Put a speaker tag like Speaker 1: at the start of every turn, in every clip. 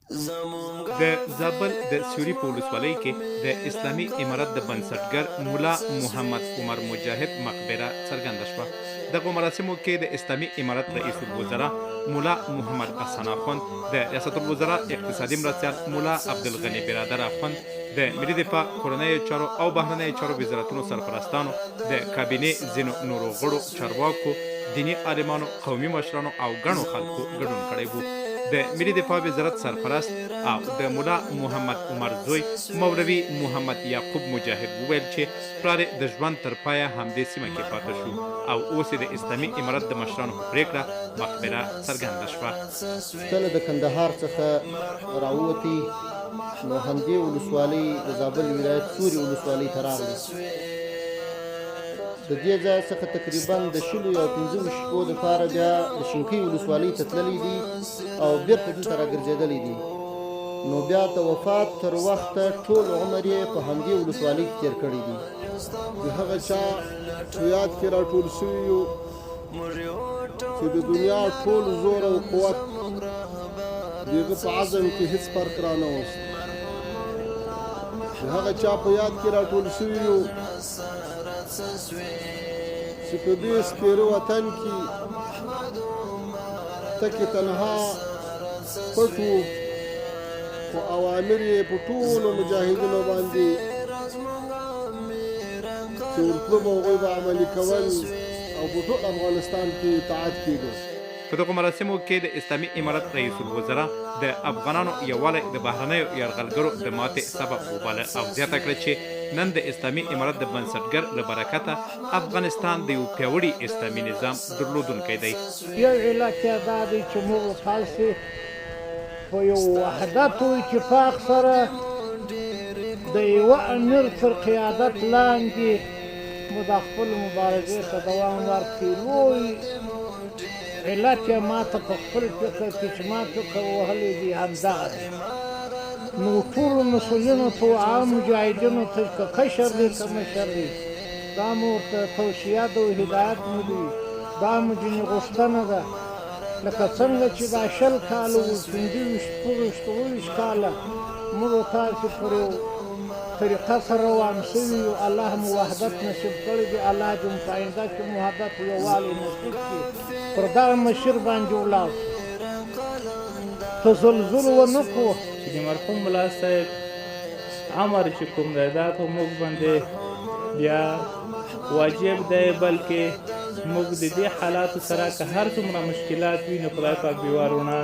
Speaker 1: د زابل د سیوري په ولسوالۍ کې د اسلامي امارت د بنسټګر ملا محمد عمر مجاهد مقبره څرګنده شوه. دغو مراسمو کې د اسلامي امارت رئیس الوزرا ملا محمد حسن اخوند، د ریاست الوزرا اقتصادي مرستیال ملا عبدالغني برادر اخوند، د ملي دفاع، کورنیو چارو او بهرنیو چارو وزارتونو سرپرستانو، د کابینې ځینو نورو غړو، چارواکو، دیني عالمانو، قومي مشرانو او ګڼو خلکو ګډون کړی وو. د ملي دفاع وزارت سرپرست او د ملا محمد عمر زوی مولوي محمد یعقوب مجاهد وویل چې پلار یې د ژوند تر پایه همدې سیمه کې پاتې شو او اوس یې د اسلامي امارت د مشرانو په پرېکړه مقبره څرګنده شوه.
Speaker 2: کله د کندهار څخه راووتی نو همدې ولسوالۍ د زابل ولایت سوري ولسوالۍ ته راغلی. د دې ځای څخه تقریبا د شلو یا 25 شپو دپاره بیا د شینکۍ ولسوالۍ ته تللی دی او بیرته دلته راګرځېدلی دی. نو بیا د وفات تر وخته ټول عمر یې په همدې ولسوالۍ کې تېر کړی دی.
Speaker 3: د هغه چا په یاد کې راټول شوي یو چې د دنیا ټول زور او قوت د هغه په عزم کې هیڅ فرق رانه وست. د هغه چا په یاد کې راټول شوي یو چې په دې سپېره وطن کې تکې تنها پټ وو، خو اوامر یې په ټولو مجاهدینو باندې چې ورتلو به هغوی به عملي کول او په ټول افغانستان کې اطاعت کېده.
Speaker 1: په دغو مراسمو کې د اسلامي امارت رئیس الوزرا د افغانانو یووالی د بهرنیو یرغلګرو د ماتې سبب وباله او زیاته کړه چې نن د اسلامي امارت د بنسټګر له برکته افغانستان د یو پیاوړي اسلامي نظام درلودونکی دی.
Speaker 4: یو علت یې دا دی چې موږ تاسې په یو وحدت او اتفاق سره د یوه امیر تر قیادت لاندې مو دا خپل مبارزې ته دوام ورکړي. لوی علت یې ماته په خپل فکر کې چې ما فکر وهلی دی همدغه دی. نو ټولو مسؤلینو ته او عام مجاهدینو ته که کشر دی که مشر دی دا مو ورته توصیه ده او هدایت مو دی، دا مو ځینې غوښتنه ده. لکه څنګه چې دا 20 کاله وو، 25، 26، 27 کاله موږ تاسې پر یو طریقه سره روان شوي یو، الله مو وحدت نصیب کړی دی، الله دې مو په آینده کې مو وحدت او یووالی نصیب کړي. پر دغه مسیر باندې ولاړ شو، تزلزل ونه کړو.
Speaker 5: چې د مرحوم ملا صاحب امر چې کوم دی دا په موږ باندې بیا واجب دی، بلکې موږ د دې حالاتو سره که هر څومره مشکلات وي نو خدای پاک بې وارونه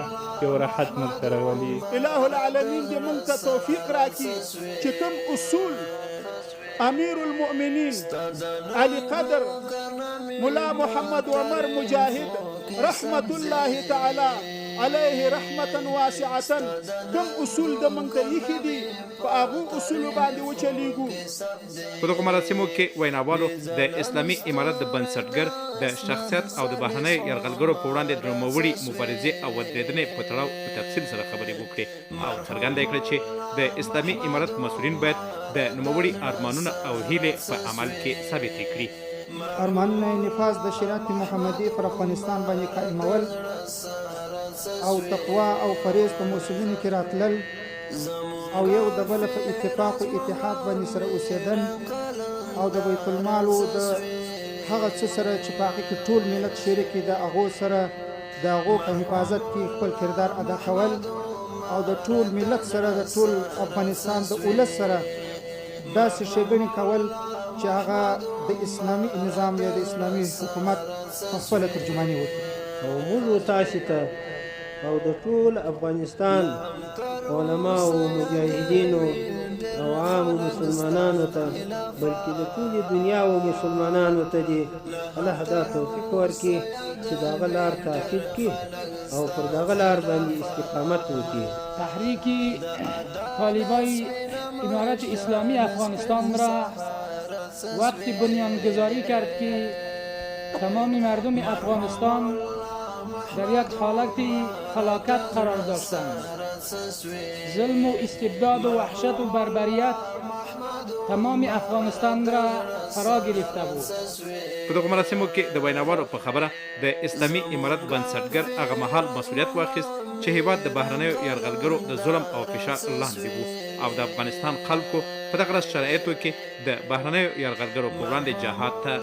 Speaker 5: یو راحت موږ ته راولي.
Speaker 3: اله العالمین دې مونږ ته توفیق راکړي چې کوم اصول امیر المؤمنین علی قدر ملا محمد عمر مجاهد رحمت الله تعالی علیه رحمتا واسعة کوم اصول د مونږ ته ایښي دي په هغو اصولو باندې وچلیږو.
Speaker 1: په دغو مراسمو کې ویناوالو د اسلامي امارت د بنسټګر د شخصیت او د بهرنیو یرغلګرو په وړاندې د نوموړي مبارزې او ودرېدنې په تړاو په تفصیل سره خبرې وکړې او څرګنده یې کړه چې د اسلامي امارت مسؤلین باید د نوموړي ارمانونه او هیلې په عمل کې ثابتې کړي.
Speaker 6: ارمانونه یې نفاذ د شریعت محمدي پر افغانستان باندې قائمول او تقوا او پرهیز په موسمونو کې راتلل او یو د بل په اتفاق او اتحاد باندې سره اوسېدل او د بیت المال د هغه څه سره چې په هغه کې ټول ملت شریک د هغو سره د هغو په حفاظت کې خپل کردار ادا کول او د ټول ملت سره د ټول افغانستان د اولس سره داسې ښېګڼې کول چې هغه د اسلامي نظام یا د اسلامي حکومت په خپله ترجماني وکړي.
Speaker 7: او موږ تاسې ته او د ټول افغانستان علماو، مجاهدینو او عامو مسلمانانو ته، بلکې د ټولې دنیا و مسلمانانو ته دې الله دا توفیق ورکړي چې د هغه لار تعقیب کړي او پر دغه لار باندې استقامت وکړي.
Speaker 8: تحریک طالبای امارت اسلامی افغانستان را وقتی بنیانگذاری کرد که تمام مردم افغانستان در یک حالت فلاکت قرار داشتند. ظلم و استبداد و وحشت و بربریت تمام افغانستان را فرا گرفته بود.
Speaker 1: په دغو مراسمو کې د ویناوالو په خبره د اسلامي امارت بنسټګر هغه مهال مسوولیت واخیست چې هېواد د بهرنیو یرغلګرو د ظلم او فشار لاندې وو او د افغانستان خلکو په دغه راز شرایطو کې د بهرنیو یرغلګرو په وړاندې جهاد ته.